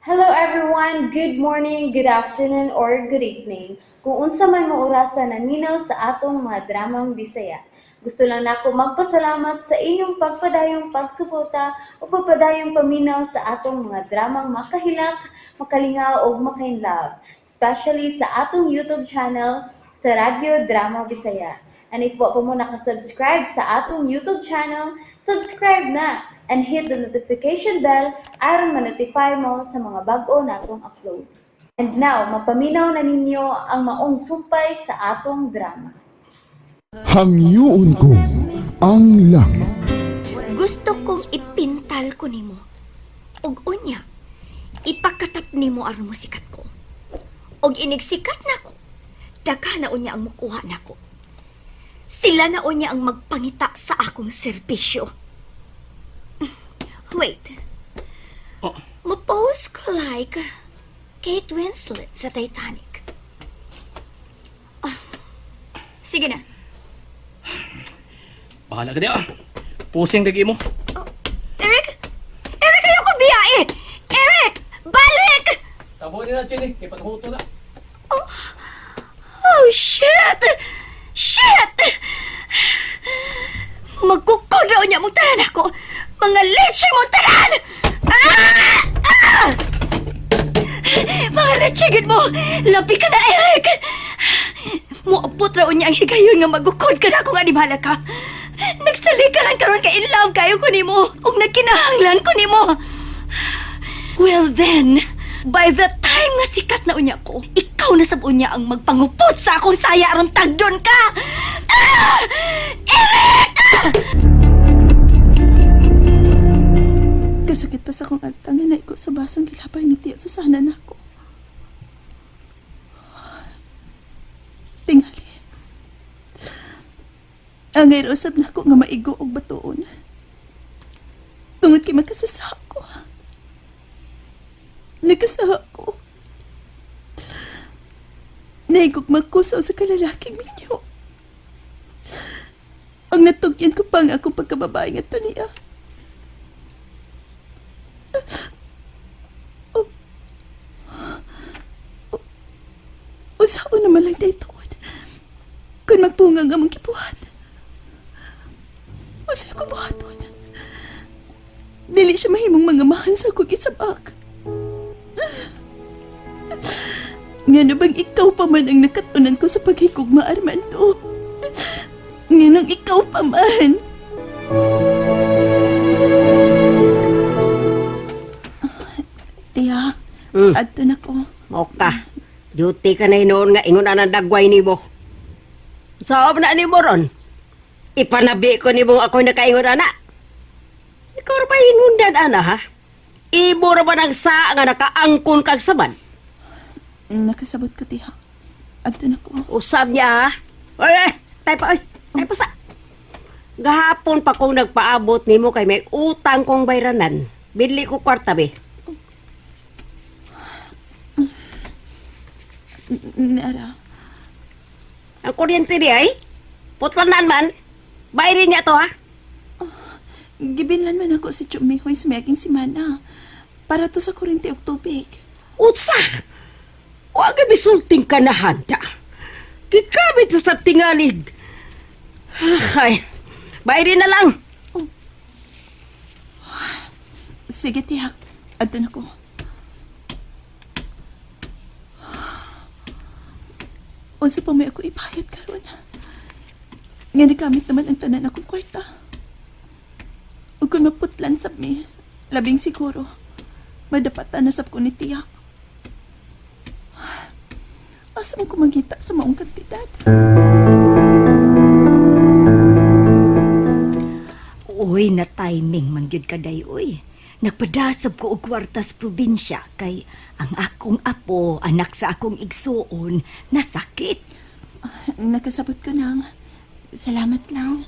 Hello everyone! Good morning, good afternoon, or good evening. Kung unsa man mo orasa naminaw sa atong mga dramang Bisaya. Gusto lang nako magpasalamat sa inyong pagpadayong pagsuporta o pagpadayong paminaw sa atong mga dramang makahilak, makalingaw ug makainlove, especially sa atong YouTube channel sa Radyo Drama Bisaya. And if wa pa mo nakasubscribe sa atong YouTube channel, subscribe na and hit the notification bell aron ma-notify mo sa mga bag-o natong uploads. And now, mapaminaw na ninyo ang maong sumpay sa atong drama. Hangyoon ko ang langit. Gusto kong ipintal ko nimo. Ug unya, ipakatap nimo aron mo sikat ko. Og inig sikat nako, daghan na unya ang mukuha nako. Sila na unya ang magpangita sa akong serbisyo. Wait. Oh. Mo-pose ko like Kate Winslet sa Titanic. Ah, sige na. Bahala ka diya. Pusing lagi mo. Oh, Eric! Eric, ayoko biyae! Eric! Balik! Tabo ni na, Chini. Kay paghuto na. Oh, shit! Shit! Magkukod raw niya mong tanan ako! Mga leche mong tanan! Ah! Ah! Mga leche gid mo! Labi ka na, Eric! Muabot raw niya ang higayon nga magukod ka na kung animala ka. Nagsali ka lang karon kay in love kayo ko nimo ug nagkinahanglan ko nimo. Well then, by the time nga sikat na unya ko, ikaw na sab unya ang magpangupot sa akong saya aron tagdon ka. Ah! Eric! Ah! Kasakit pa sa akong agtang nga naiko sa basong gilabay ni Tia Susana nako. Tingali. Angay usab nako nga maigo og batuon. Tungod kay magkasasa ko. Nagkasaha ko. Naigugma ko sa usa ka lalaking minyo. Ang natugyan ko pa ang akong pagkababae nga niya. Usaon naman lang daytoon. Kung magpunga nga mong gibuhat. Usa ko buhaton. Dili siya mahimong mga mahan sa akong isabak. Ngano bang ikaw pa man ang nakatunan ko sa paghigugma, Armando? Nganong ikaw pa man? Tiya, adto na ko. Moka. Duty ka na hinoon nga ingon na ng dagway nimo. Saob na nimo ron. Ipanabi ko nimo ako'y nakaingon ana. Ikaw ra ba hinundan ana ha? Imo ra ba nagsa nga nakaangkon kag saban? Nakasabot ko, tiya. Adto na ko. Usab niya ha? Oy, oy, tay pa, oy, tay pa sa. Gahapon pa kong nagpaabot nimo kay may utang kong bayranan. Bili ko kwarta be. Nara. Ang kuryente ni ay, putlanan man. Bayrin niya to ha. Gibinlan man ako si Chumihoy sa mayaging simana. Para to sa kurente og tubig. Unsa? Wa ka bisulting ka na handa. Gikamit sa tingalig. Ay, bayrin na lang. Sige, tiya. Adto na ko. Unsa pa may ako ibayad karon? Nga nagamit naman ang tanan akong kwarta. Ug kung maputlan sab mi, labing siguro, madapatan na sab ko ni tiya. Asa mo ko mangita sa maong kantidad? Uy, na timing man gyud ka day, uy. Nagpadasab ko og kwarta sa probinsya kay ang akong apo, anak sa akong igsuon, nasakit. Nakasabot ko nang. Salamat lang.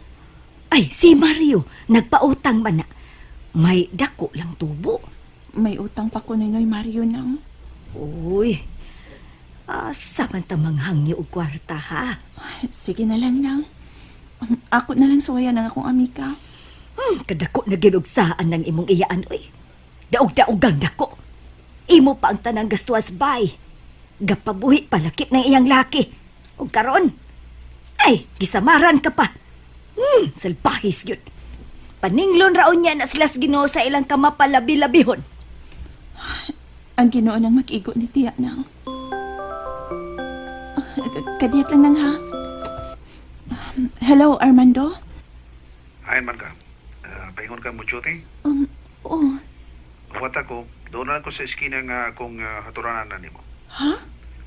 Ay, si Mario, nagpautang man na. May dako lang tubo. May utang pa ko ni Noy Mario nang. Uy, asa man ta manghangyo og kwarta ha? Sige na lang nang. Ako na lang suwayan ang akong amika. Kadako na gyud og saan ng imong iyaan, uy. Daog-daogang dako. Imo pa ang tanang gastuas bay. Gapabuhi palakip ng iyang laki. Ug karon, ay, gisamaran ka pa. Salbahis yun. Paninglon raon niya na sila sa Ginoo sa ilang kamapalabi-labihon. Ang Ginoo nang mag-igo ni tiya nang. Kadiyat lang nang ha. Hello, Armando? Ayon man ka. Paingon ka mo duty. Oh, Huwat ako, doon na lang ko sa eskina nga akong haturanan na nimo. ha?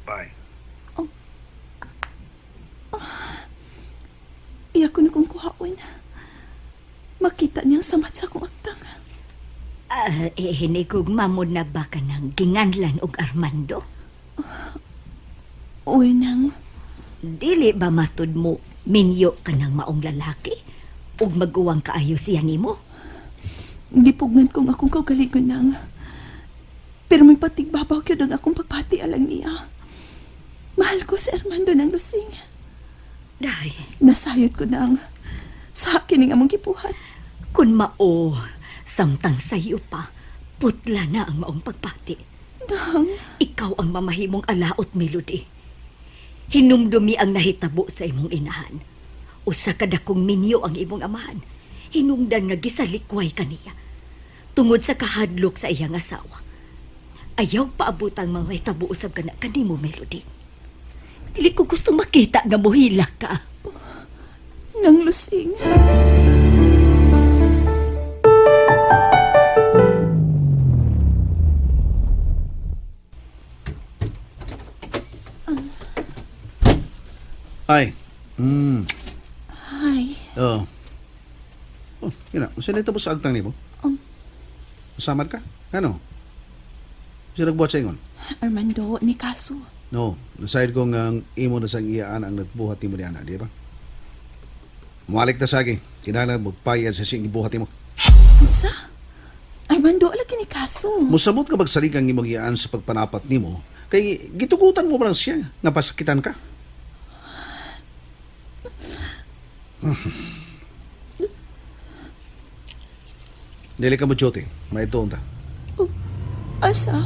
Bye. Iya ko na kong kuhaon. Makita niyang samat sa akong agtang. Ah, eh, hinigog mamod na ba ka ng ginganlan og Armando? Uy, nang. Dili ba matud mo minyo ka ng maong lalaki? Ug maguwang kaayo siya nimo? Gipugnan kong akong kaugalingon nang. Pero may patigbabaw kyud ang akong pagpati alang niya. Mahal ko si Armando ng lusing. Day, Nasayod ko nang sa akin ang among gibuhat. kun mao, samtang sayo pa, putla na ang maong pagpati. Nang, Ikaw ang mamahimong alaot, Melody. Hinumdumi ang nahitabo sa imong inahan. Usa ka dakong minyo ang imong amahan. Hinungdan nga gisalikway kaniya. Tungod sa kahadlok sa iyang asawa. Ayaw paabot ang mga hitabo usab kana kanimo, Melody. Dili ko gusto makita nga mohila ka. nang lusing. Ay. Hi. Oh. Oh, yun na. Unsa na sa agtang nimo? Samad ka? Ano? Sino nagbuhat sa ingon? Armando, ni kaso. No, nasayod ko nga ang imo na sang iyaan ang nagbuhat nimo ni ana, di ba? Mualik ta sa akin. Kinahanglan magpayad sa siyang gibuhat nimo. Unsa? Armando, lagi ni kaso. Musamot ka magsalig ang imong iyaan sa pagpanapat nimo kay gitugutan mo man lang siya nga pasakitan ka. Dili ka mo duty. May ta. Asa?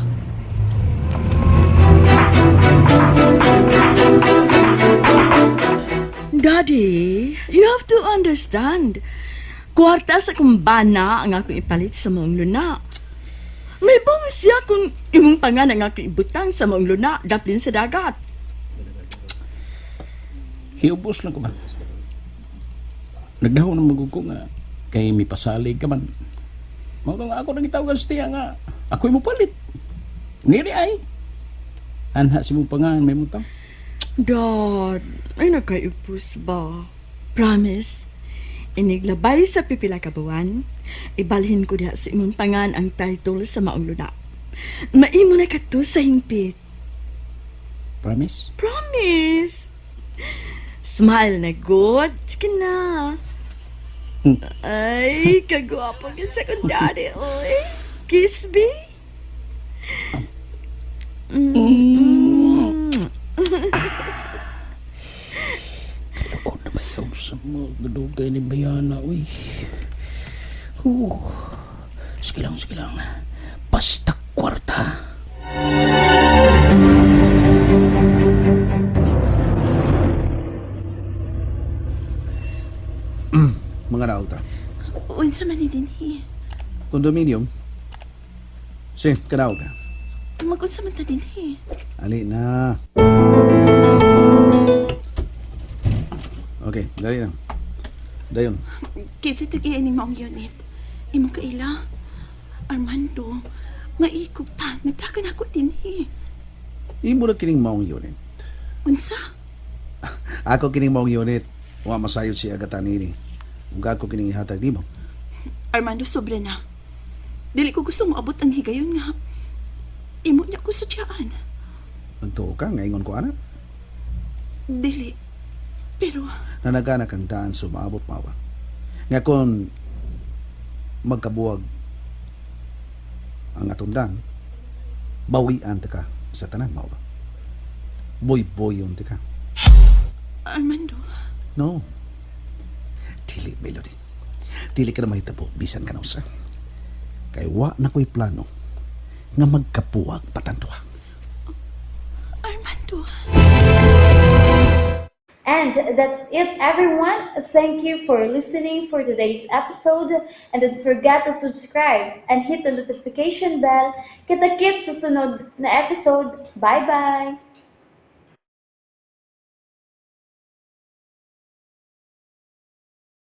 Daddy, you have to understand. Kwarta sa kumbana ang akong ipalit sa maong luna. May bong siya kung imong pangan ang akong ibutang sa maong luna daplin sa dagat. Hiubos lang ko man. Nagdahon ng magugo nga kay may pasalig ka man. Mao nga ako nagitawagan sa tiya nga ako'y mopalit. Nili ay. Anha si mong pangan may mutang. Dad, ay nagkaipus ba? Promise, iniglabay sa pipila ka buwan, ibalhin ko diha sa imong pangan ang title sa maong luna. Maimo na kato sa hingpit. Promise? Promise. Smile na good. Sige na. Ay, kagwapo ka sa kong daddy, oy. Kiss me. Mm. Kailangan na ba yung sa mga gadugay ni Bayana, uy. Huh. Sige lang, sige lang. Basta kwarta. Mga naulta. Unsa man ni dinhi? Condominium. Sige, kanaog ka. Mag-unsa man ta dinhi? Ali na. Okay, dali na. Dayon. Kinsa tag-iya ning maong unit? Imong kaila? Armando, maikog ta. Nagdagan ako dinhi. Imo na kining maong unit. Unsa? Ako kining maong unit. Wa masayod si agatan nini. Ug ako kining ihatag nimo. Armando, sobra na. Dili ko gusto moabot ang higayon nga. Imo niya ko sudyaan. Magtuo ka nga ingon ko ana. Dili. Pero, Nanagana kang daan sa maabot mawa. Nga kon magkabuwag ang atong daan, bawian ta ka sa tanan mao ba? Boy-boyon ta ka. Armando, No. Dili, Melody. Dili ka na mahitabo, bisan ka na usa. Kay wa na ko'y plano. Nga magkapuwag patanduha. Armando. And that's it, everyone. Thank you for listening for today's episode. And don't forget to subscribe and hit the notification bell. Kita-kits sa sunod na episode. Bye-bye!